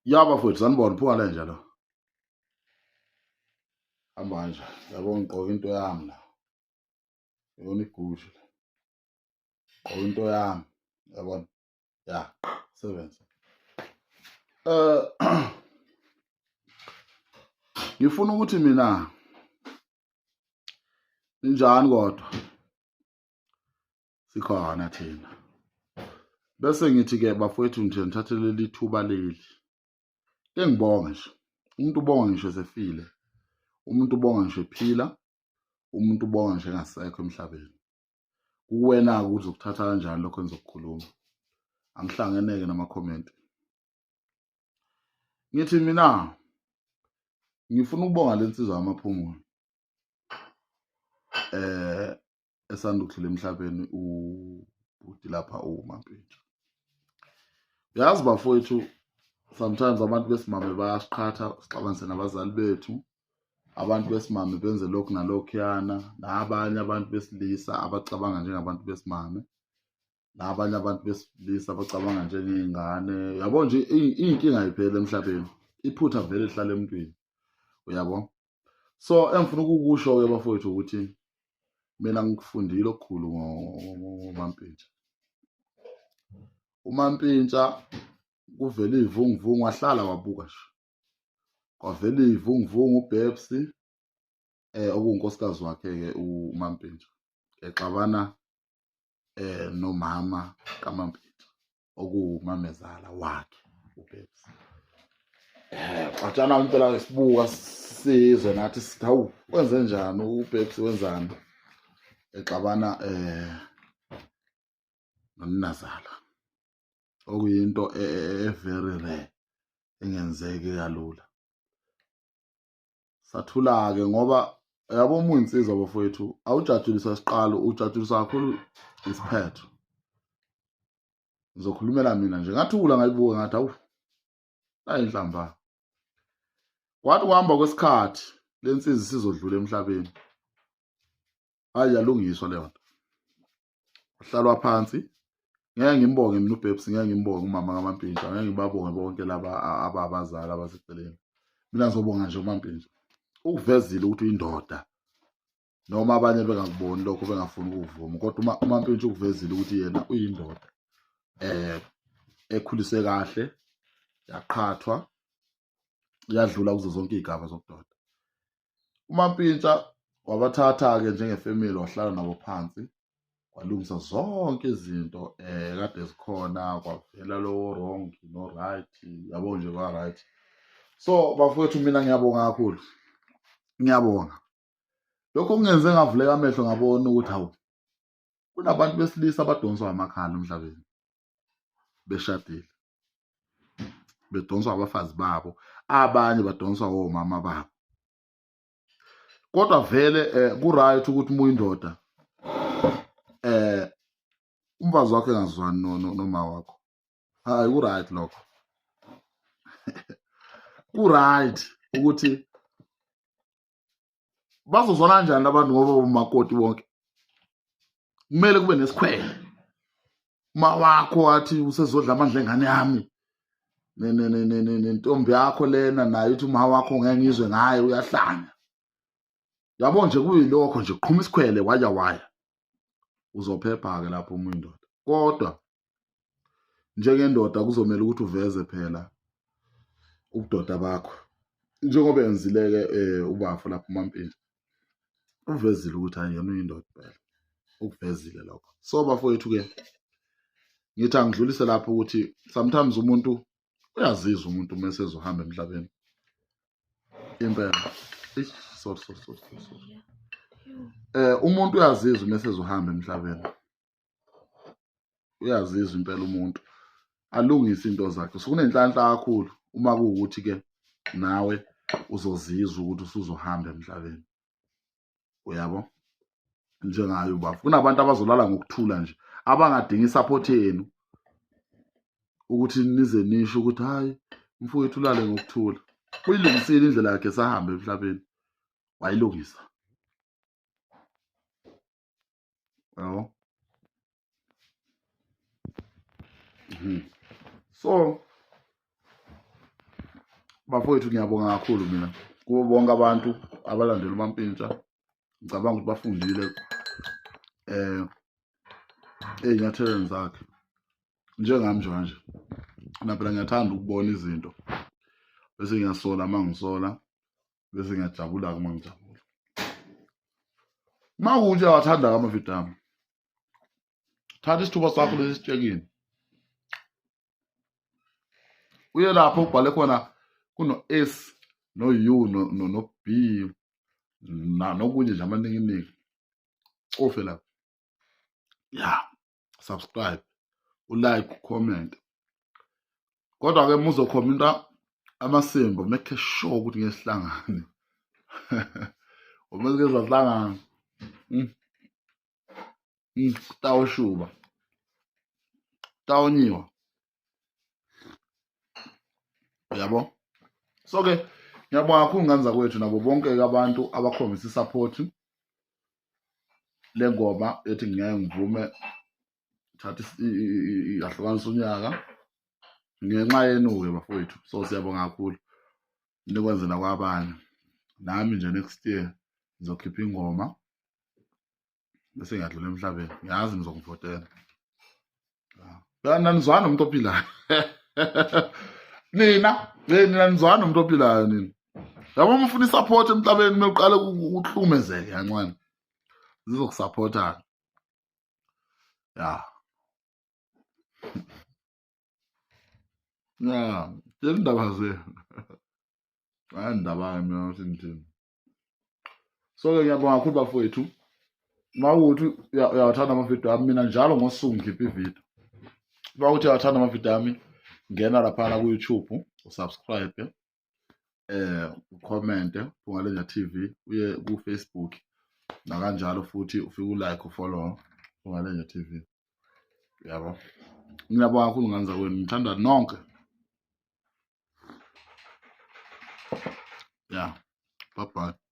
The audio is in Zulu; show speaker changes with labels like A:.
A: Ya bafowethu sanibona phuma le nja lo. Hamba kanje. Yabo ngigqoka into yami la. Yona igusha la. Gqoka into yami. Yabona? Ya, sebenza. Eh ngifuna ukuthi mina ninjani kodwa sikhona thina bese ngithi-ke bafowethu nje ngithathe leli thuba leli ke ngibonge nje umuntu ubonga ngisho esefile umuntu ubonga ngisho ephila umuntu ubonga ngisho engasekho emhlabeni kuwena-ke ukuthi uzokuthatha kanjani lokho engizokukhuluma angihlangeneke namakhomenti ngithi mina ngifuna ukubonga le nsizwa yamaphumulo eh esanda ukudlula emhlabeni ubhuti lapha uMampintsha. Yazi bafowethu sometimes abantu besimame bayasiqhatha sixabanise nabazali bethu abantu besimame benze lokhu nalokhuyana nabanye abantu besilisa abacabanga njengabantu besimame nabanye abantu besilisa abacabanga njengey'ngane yabo nje iy'nkinga ayipheli emhlabeni iphutha vele lihlala emntwini uyabo so engifuna ukukusho-ke bafowethu ukuthi mina ngikufundile okukhulu ngomampintsha umampintsha kuvele iy'vunguvungu wahlala wabuka nje kwavela iy'vunguvungu ubebsi eh okuwunkosikazi wakhe-ke umampintsha exabana eh nomama kaMampintsha okuwumamezala wakhe uBabes eh xatshana impela ke sibuka sizwe nathi sithi hawu wenze njani uBabes wenzani exabana eh noninazala okuyinto e, e, e very rare engenzeki kalula Sathula-ke ngoba yabo uma uyinsizwa bafowethu awujatshuliswa isiqalo ujatshuliswa kakhulu isiphetho. Ngizokhulumela mina nje ngathula ngayibuka ngathi awu nayi inhlamba. Kwathi kuhamba kwesikhathi le nsizwa isizodlula emhlabeni. Hayi yalungiswa leyo nto. Kuhlalwa phansi ngeke ngimbonge mina uBabes ngeke ngimbonge umama kaMampintsha ngeke ngibabonge bonke laba ababazali abaseceleni mina ngizobonga nje uMampintsha ukuvezile ukuthi uyindoda noma abanye bengakuboni lokho bengafuni ukuvuma kodwa uma uMampintsha ukuvezile ukuthi yena uyindoda eh ekhulise kahle yaqhathwa yadlula kuzo zonke izigaba zobudoda uMampintsha wabathatha-ke njengefamily wahlala nabo phansi kwalungisa zonke izinto eh kade zikhona kwavela lowo wrong no right yabo nje kwa right so bafowethu mina ngiyabonga kakhulu ngiyabonga lokho kungenze ngavuleka amehlo ngabona ukuthi hawu kunabantu besilisa abadonswa amakhala emhlabeni beshadile bedonswa abafazi babo abanye badonswa omama babo kodwa vele eh, ku right ukuthi uma uyindoda eh umfazi wakho engazwani noma wakho hayi ku right lokho ku right ukuthi bazozwana kanjani abantu ngoba umakoti wonke kumele kube nesikhwele uma wakho wathi usezodla amandla engane yami nentombi yakho lena nayo ithi uma wakho ngeke ngizwe ngaye uyahlanya yabo nje kuyilokho nje qhuma isikhwele waya waya uzophepha-ke lapho uma uyindoda kodwa njengendoda kuzomela ukuthi uveze phela ubudoda bakho njengoba enzileke eh ubafo lapho uMampintsha uvezile ukuthi hayi yena uyindoda phela ukuvezile lokho so bafowethu ke ngithi angidlulise lapho ukuthi sometimes umuntu uyazizwa umuntu uma esezohamba emhlabeni impela sorry sorry sorry sorry eh umuntu uyazizwa uma esezohamba emhlabeni uyazizwa impela umuntu alungise into zakhe so kunenhlanhla kakhulu uma kuwukuthi ke nawe uzozizwa ukuthi usuzohamba emhlabeni uyabo njengayo ubaba kunabantu abazolala ngokuthula nje abangadingi isupport yenu ukuthi nize nisho ukuthi hayi mfowethu ulale ngokuthula uyilungisile indlela yakhe sahamba emhlabeni wayilungisa yabo mhm. So Bafowethu ngiyabonga kakhulu mina kubo bonke abantu abalandela uMampintsha. Ngicabanga ukuthi bafundile ey'nyathelweni zakhe njengami nje kanje. Mina phela ngiyathanda ukubona izinto bese ngiyasola uma ngisola bese ngiyajabula-ke uma ngijabula. Uma kuwukuthi uyawathanda-ke amavidiyo ami, thatha isithuba sakho lesi sitshekini uye lapho ubhale khona kuno-S no-U no-B nokunye nje amaninginingi cofe lapho ya subscribe ulike ucomment kodwa-ke uma uzokhomenta amasimba make sure ukuthi ngeke sihlangane uma sike sahlangana Tawushuba. Tawunyiwa. Uyabo? So ke ngiyabonga kakhulu ngane zakwethu nabo bonke ke abantu abakhombisa isupport le ngoma ethi ngeke ngivume thatha yahlukanisa unyaka ngenxa yenu-ke bafowethu so siyabonga kakhulu nikwenze nakwabanye nami nje next year ngizokhipha ingoma bese ngiyadlula emhlabeni ngiyazi nizongivotela phela nanizwana nomuntu ophilayo nina nina nizwana nomuntu ophilayo nina yabo uma ufuna isupport emhlabeni kumele uqale uhlukumezeke kancane zizokusupport-a ya ya tshela indaba zenu hayi ndaba mina ukuthi ngithini so-ke ngiyabonga kakhulu bafowethu uma kuwukuthi uyawathanda amavidiyo ami mina njalo ngosuku ngikhipha ividiyo uma kuwukuthi uyawathanda amavidiyo ami ngena laphana ku-youtube usubscribe ucommente Phungalenja TV uye ku-Facebook nakanjalo futhi ufike ulike ufollow Phungalenja TV yabo ngiyabonga kakhulu ngane zakwenu ngithanda nonke yeah bye bye.